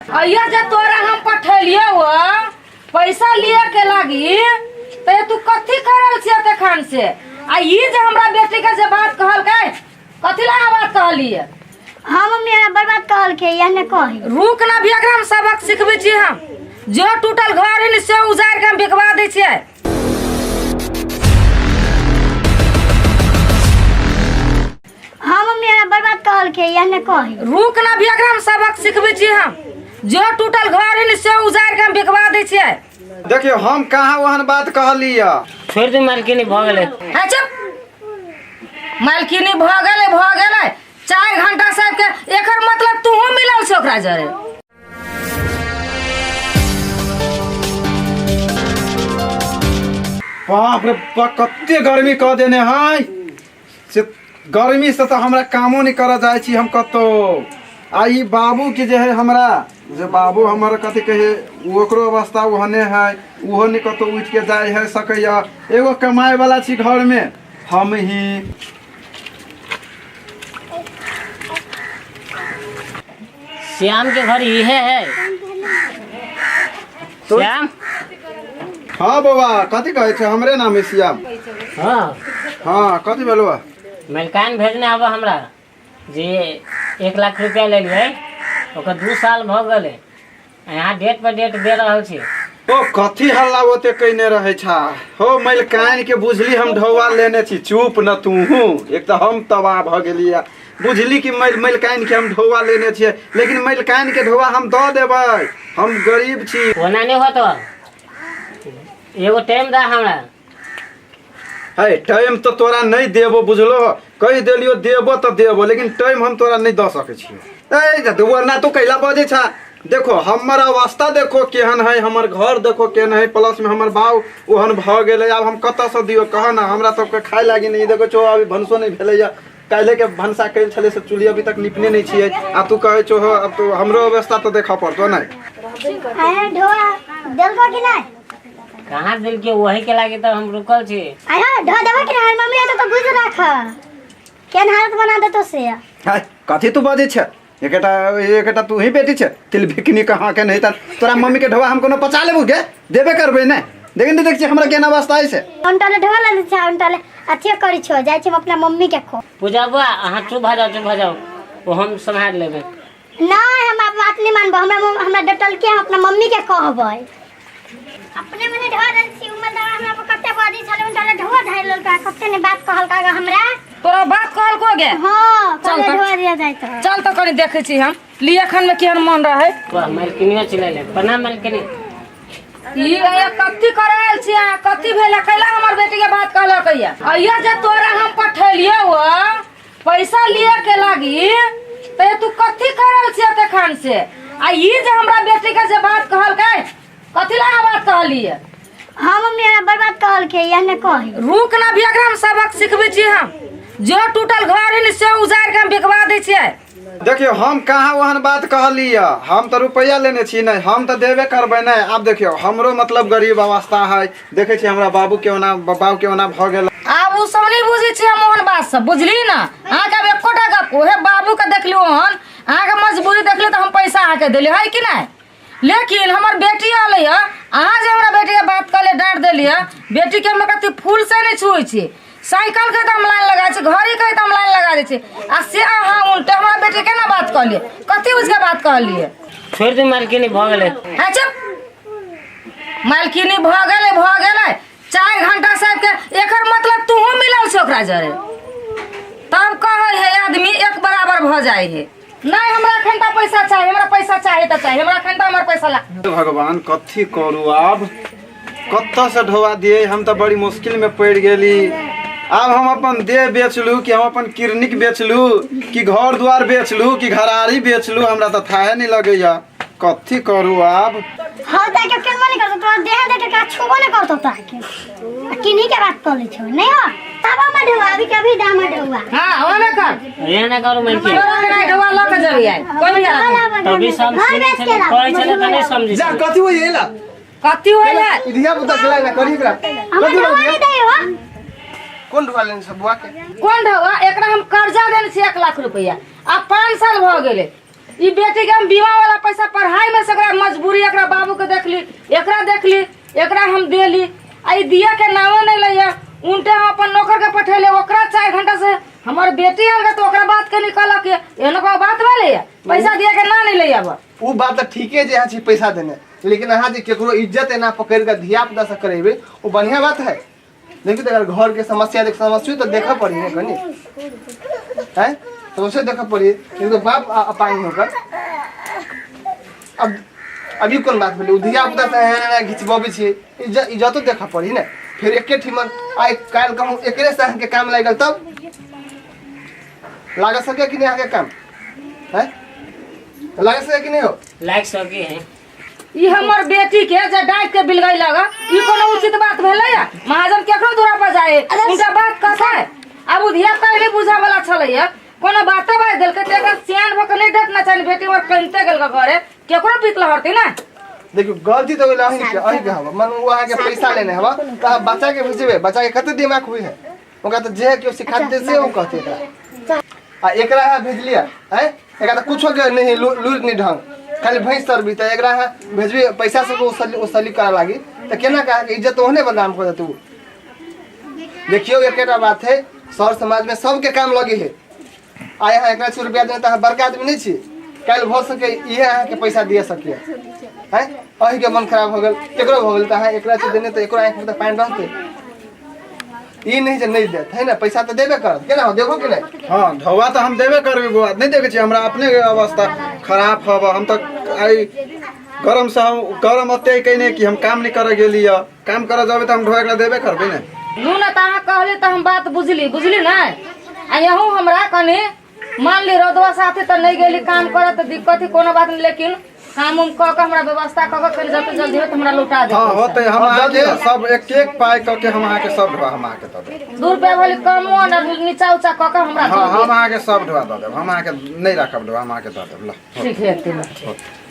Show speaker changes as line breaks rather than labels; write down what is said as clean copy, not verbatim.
अइया जे तोरा हम पठेलियो हो पैसा लिए के लागी ते तू कथी करल छियै तखन से? आ ई जे हमरा बेटी के जे बात कहलकै, कथी लगा बात कहलिए?
हाँ मम्मी, हमरा बर्बाद कहलकै, यह ने कही।
रुक ना भी, एकरा हम सबक सिखबै छी हम। जो टूटल घर है ने से उजाड़ के हम बिकवा दै छियै।
हाँ मम्मी, हमरा बर्बाद कहलकै, यह ने कही।
रुक ना भी, एकरा हम सबक सिखबै छी हम। जो टूटल घर है ने से उजाड़ के हम बिकवा दै छियै।
देखियौ, हम कहाँ ओहन बात कहलियै।
छोड़ि दू मालकिनी, भऽ गेलै।
है चुप। मालकिनी भऽ गेलै, भऽ गेलै। 4 घंटा साहब के एकर मतलब तूहू मिलल छै ओकरा जरे।
बाप रे बाप, कते गर्मी कऽ देने है से। गर्मी से तऽ हमरा कामो नहि करऽ जाइ छी हम कतौ। आ ई बाबू के जे है, हमरा जे बाबू हमर कथी कहे, ओकरो अवस्था ओहने है, ओहो नहि कतौ उठि के जाइ है सकैया। एगो कमाए वाला छी घर में हम ही।
श्याम के घर इहे है श्याम?
हाँ बौआ, कथी कहै छै? हमरे नाम है श्याम।
हाँ।
हाँ, कथी भेलौ?
मलकान भेजने आबऽ हमरा जे 1 लाख रुपया लेलियै, ओकर 2 साल भऽ गेलै, यहाँ डेट पर डेट दे रहल छी।
ओ कथी हल्ला ओते कैने रहै छा हो? मलकान के बुझली हम ढौआ लेने छी। चुप न तूहू, एक तऽ हम तबाह भऽ गेलियै। बुझली कि मलकान के हम ढौआ लेने छियै, लेकिन मलकान के ढौआ हम दऽ देबै, हम गरीब छी।
ओना नहि होतो, एगो टाइम दा हमरा।
है, टाइम तऽ तोरा नहि देबो, बुझलो? कहि देलियो, देबो तऽ देबो, लेकिन टाइम हम तोरा नहि दऽ सकै छियो। ए वरना तू कैला बजै छा? देखो हमर अवस्था देखो केहन है, हमर घर देखो केहन है, प्लस में हमर बाउ ओहन भऽ गेलै। आब हम कतऽसँ दियौ, कह ने? हमरा सबके खाय लागी नहि देखो छौ, अभी भनसो नहि भेलैया। काल्हि के भनसा कैल छलै से चूल्ही अभी तक निपने नहि छियै, आ तू कहै छौ। अब तो हमरो अवस्था तऽ देखऽ पड़तो नहि?
आय ढोआ देलको कि नहि?
कहाँ देलकै? वही के लागे तऽ हम रुकल छी।
आय ढो देबो कि नहि? मम्मी एतौ तऽ बुझ राख केहन हालत बना देतो से।
है, कथी तू बजै छै? एकेटा एकेटा तू ही बेटी छै तिल भिकनी कहाँ के नहीं। तऽ तोरा मम्मी के ढोआ हम कोनो पचा लेबू गे? देबे करबै ने। देख ने, देख छी हमरा केना अवस्था है से।
उनटाले ढोआ ले छै, उनटाले अथियो करै छो। जाइ छी हम अपना मम्मी के खो।
पूजा बुआ, अहाँ चुप भऽ जाउ, चुप भऽ जाउ, ओ हम सम्हारि लेबै।
नहीं, हम अब बात नहीं मानबो। हमरा हमरा डटल के हम अपना मम्मी के कहबै। अपने मने ढोआ देल छी उमर दवा हमरा पर कते बजै छलै, उनटाले ढोआ धरि लेलकै, कते ने बात कहलकै हमरा।
तोरा बात कहल को गे?
हाँ।
चल
कहले
तऽ।
ढोआ दिया जाय तऽ।
चल तऽ कनि देखै छी हम लिए एखन में केहन मन रहै।
वाह, मालकिनियो चिल्लै। प्रणाम मालकिनी।
ई अइया कथी करायल छी अहाँ? कथी भेलै? कैला हमर बेटी के बात कहलक? अइया अइया जे तोरा हम पठेलियो हो पैसा लिए के लागी ते तू कथी करल छियै तखन से? आ ई जे हमरा बेटी के जे बात कहलकै, कथी लगा बात कहलिए?
हाँ मम्मी, हमरा बर्बाद कहलकै, यह ने कही।
रुक ना भी, एकरा हम सबक सिखबै छी हम। जो टूटल घर है ने से उजाड़ के हम बिकवा दै छियै।
देखियौ, हम कहाँ ओहन बात कहलियै? हम तऽ रुपैआ लेने छी नहि, हम तऽ देबे करबै नहि। आब देखियौ, हमरो मतलब गरीब अवस्था है, देखै छी हमरा बाबू के ओना, बाबू के ओना भऽ गेल।
आब ओ सब नहि बुझै छी हम ओहन बात सब, बुझली ने? अहाँके आब एकोटा गप ओहे बाबू के देखलियो, ओहन अहाँके मजबूरी देखलियो तऽ हम पैसा अहाँके देलियै है कि नहि? लेकिन हमर बेटी अलै है, अहाँ जे हमरा बेटी के बात कहले, डांट देलियै बेटी के, हम कथी फूल से नहि छुए छी, साइकिल के तऽ हम लाइन लगा छी, घड़ी के तऽ हम लाइन लगा दै छी, आ से अहाँ उल्टे हमरा बेटी के केना बात कहलियै? कथी उसके बात कहलियै?
छोड़ि दू मालकिनी, भऽ गेलै।
है चुप। मालकिनी भऽ गेलै, भऽ गेलै। 4 घंटा साहब के एकर मतलब तूहू मिलल छै ओकरा जरे। तब कहै है आदमी एक बराबर भऽ जाइ है। नहीं, हमरा एखन तऽ पैसा चाही, हमरा पैसा चाही तऽ चाही, हमरा एखन तऽ हमर पैसा ला।
भगवान, कथी करू आब? कतऽसँ ढोआ दियै? हम तऽ बड़ी मुश्किलमे पड़ि गेली। आब हम अपन देह बेचलू कि हम अपन किरनिक बेचलू कि घर द्वार बेचलू कि घरारी बेचलू, हमरा तऽ थाहे नहि लगैया। कथी करू आब?
हाँ, ताके केलबो नहीं करतो, तोरा देह देख के छुबो नहीं करतो ताके। आ किन्हीं के बात कर ले छो नहीं हो तब हम ढुआ अभी कभी दाम ढुआ।
हाँ, ओने कर।
एहन नहि करू मालकिनी।
तोरा के नहीं ढोआ लऽ के जबी आइ कोई भी हालत में।
तभी सब
घर
सुनै
बेच
छलै
के लाब।
कहै छलै तऽ नहि समझै
जा
छलै।
कथी होई एला?
कथी होइल है?
ई धिया पुता खेलाइ ला करी एकरा।
हमरा
कथी
ढुआ
होई?
नहीं दे हो।
कोन ढुआ लेने सब बुआ के?
कोन ढोआ? एकरा हम कर्जा देने छी 1 लाख रुपया, आ 5 साल भऽ गेलै। ई बेटी के हम बीमा वाला पैसा पढ़ाई में से एकरा मजबूरी एकरा बाबू के देखली, एकरा देखली, एकरा हम देली, आ ई दिया के नामे नहीं लैया। उनटे हम अपन नौकर के पठेले, ओकरा 4 घंटा से हमर बेटी आल तो ओकरा बात के निकलक, एहनो को बात भेलै पैसा दिया के ना नहीं लैया। अब
उ बात त ठीके जे अहाँ छी पैसा देने, लेकिन अहाँ जे केकरो इज्जत एना पकड़ के धिया पुता से करेबे वो बढ़िया बात है। देखिए अगर घर के समस्या देख समस्या तो देखा पड़ी है कनी हैं, तो उसे देखा पड़ी, लेकिन तो बाप अपांग होकर अब अभी कौन बात भेलै, उ धिया पुता से एना एना घिचबबै छियै, इज्जतो देखा पड़ी ने। फिर एके ठिमन आइ काल्हि कहूँ एकरे से अहाँके काम लागि गेल तब लागत सके कि नहीं अहाँके काम हैं, लाग सके कि नहीं हो?
लाग सके है।
ई हमर बेटी के जे डांट के बिलगई लगा, ई कोनो उचित बात भेलै? महाजन केकरो दूरा पर जाए उनका बात कहतै? आब उ धिया पुता नहीं बुझा वाला छलै, कोनो बाते बाज देलकै त एकर सियान भऽ के नहीं डटना चाही। बेटी हमर कनिते गेल घरे, केकरो बीत लहरती ना।
देखियो गलती तो अहीं के अहीं के हवा, मन वो अहाँ के पैसा लेने हवा त अहाँ बच्चा के भेजबे, बच्चा के कते दिमाग हुई है ओकरा त जे केओ सिखा देते से ओ कहते एकरा। आ एकरा अहाँ भेजलियै हैं, एकरा त कुछो के नहीं लूर नहीं ढंग, खाली भैंस तरबी, त एकरा अहाँ भेजबे पैसा से उसली करा लागी त केना के अहाँके इज्जत ओहने बदनाम कर देतू। देखियो एकेटा बात है, शहर समाज में सबके काम लगे है। आइ अहाँ 1 लाख रुपया देने त अहाँ बड़का आदमी नहीं छी, काल्हि भऽ सके इहे अहाँके पैसा दिए सकिए हैं, अहीँके मन खराब हो गेल केकरो भऽ गेल त अहाँ 1 लाख देने त एकरो आँखिमे त पानि रहतै, ई नहीं जे नहीं देत है ना, पैसा तो देबे करत केना हो देखो कि नहीं।
हाँ ढौआ तो हम देबे करबे बौआ, नहीं देखे छी हमरा अपने अवस्था खराब हब, हम तो आई गरम से हम गरम अते कहीं कि हम काम नहीं करे गेली, काम करे जाबे तो हम ढौआ एकरा देबे करबे ने।
नू ना त अहाँ कहली त हम बात बुझली, बुझली ना। आ यहू हमरा कनी मान ली रौदवा साथे त नहीं गेली काम करे त दिक्कत ही कोनो बात नहीं, लेकिन काम उम कऽ के हमरा व्यवस्था कऽ के कनी जते जल्दी होत हमरा लौटा दे।
हाँ होते हम
हाँ,
अहाँके
जल्दी।
सब एक एक पाई कऽ के हम अहाँके सब ढोआ हम अहाँके दऽ देब।
2 रुपया भले कमो ना नीचा ऊँचा कऽ के हमरा
हाँ
दऽ
हम
दे।
अहाँके सब ढोआ दऽ देब, हम अहाँके नहीं राखब ढोआ, हम अहाँके दऽ देब। ल
ठीक है, ठीक।